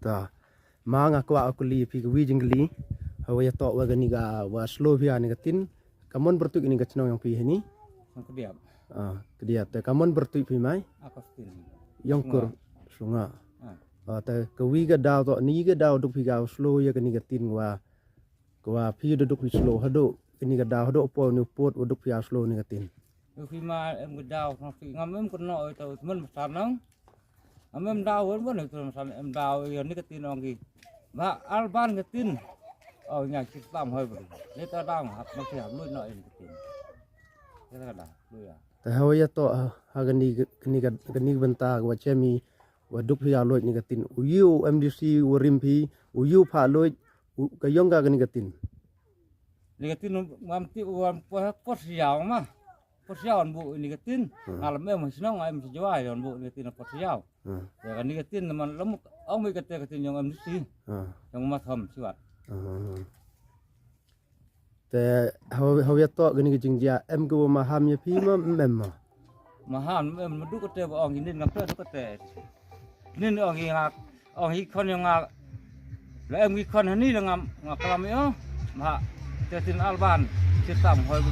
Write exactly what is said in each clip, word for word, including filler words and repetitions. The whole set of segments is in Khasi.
Ta. Ma nga kwah kylli phi ka wi jingkylli. Hawa ïa to wa kani ka wa slow phi ani ka tin. Ka mon bertuit kani ka chnong yong phi hani. Ang kdiap. Ah, kdiap te ka mon bertuit phi mai. Aku tin. Yong kur sunga. Ah. Ah, te ka wi ka daw to ni ka daw duk phi ka slow ïa kani ka tin wa. Ka wa phi da duk phi slow hadu kani ka daw hadu po ni pot wa duk phi ka slow ni ka tin. Yu phi ma em ka daw nang phi ngam em ka no oi to men masan nang. Am em daw wen wen ito masan em daw ïa ni ka tin ong ki. Ba alban ka tin. Oh nya ki tam hoi ba. Ni ta daw hap ma ki hap lui no em ka tin. Kita ka daw lui ya. Te hawa ïa to ha kani kani kani benta ka wa chemi wa duk phi ya lui ni ka tin. U yu M D C wa rim phi u yu pha lui u ka yong ka kani ka tin. Ni ka tin mam ti wan po po siaw ma. Po siaw an bu ni ka tin. Hmm. Alam em sino ngai em sejawai an bu ni ka tin po siaw. Hmm. Ya kan ni ka tin man lam ong mi ka te ka tin yong M D C. Hmm. Yong ma tham siwat. Hmm. Te haw haw ya to gani ka jingjia em ka wa maham ya phi ma em ma. Mahan em ma duk kate ba ong inin ngam pe duk kate. Nin ong i ngak ong i khon ong ngak. La em i khon hani la ngam ngak kalam i ong. Ma te tin alban. Ti tam hoi bu.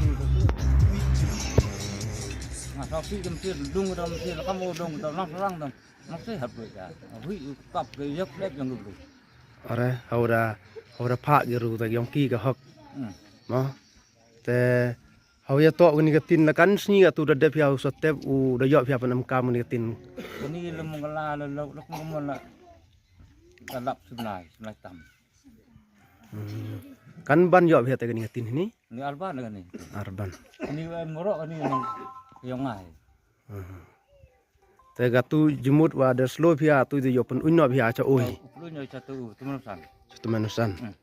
Nga sa pi dam ti dung dam ti la kam o dung dam nam sarang dam. Mak te hap doi ka. Hui u tap ke yap lep yang dulu. Are hau da hau da pha ge ru ta yong ki ka hok. Hmm. Ma. Te hau ya to ni ka tin la kan sni ka tu da dep ya u sa tep u da yop ya pan am kam ni ka tin. Ni le mong la le lo lo mong la. Ka lap sumnai sumnai tam. Hmm. Kan ban yop ya te ni ka tin ni. Ni arban ni. Arban. Ni em ngoro ni nang yong ngai. Hmm. Te ga tu jumut wa da slow phi ya tu de yop pun uin no phi ya cha oi. Uplu nyo cha tu tu manusan. Cha tu manusan. Hmm.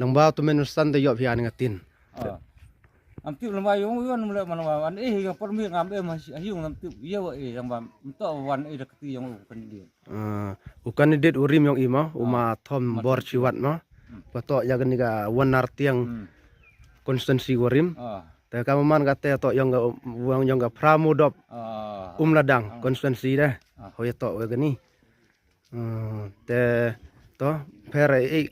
Lang ba tu manusan de yop phi ya ni ka tin. Ah. Am tip lang ba yong yon mule man wa an eh ga por mi ngam eh mas ayung ngam tip ya wa eh lang ba mto wan eh da kti yong u kan di. Ah, u candidate u rim yong i ma u ma thom bor chiwat ma. Hmm. Ba to ya ni ka wan nar tiang. Hmm. Constituency wa rim. Ah. Te ka man ka te to yong ka wang yong ka Pramodop. Ah. Um ladang constituency de. Ah. Ho ya to wa gani. Hmm, te to pher i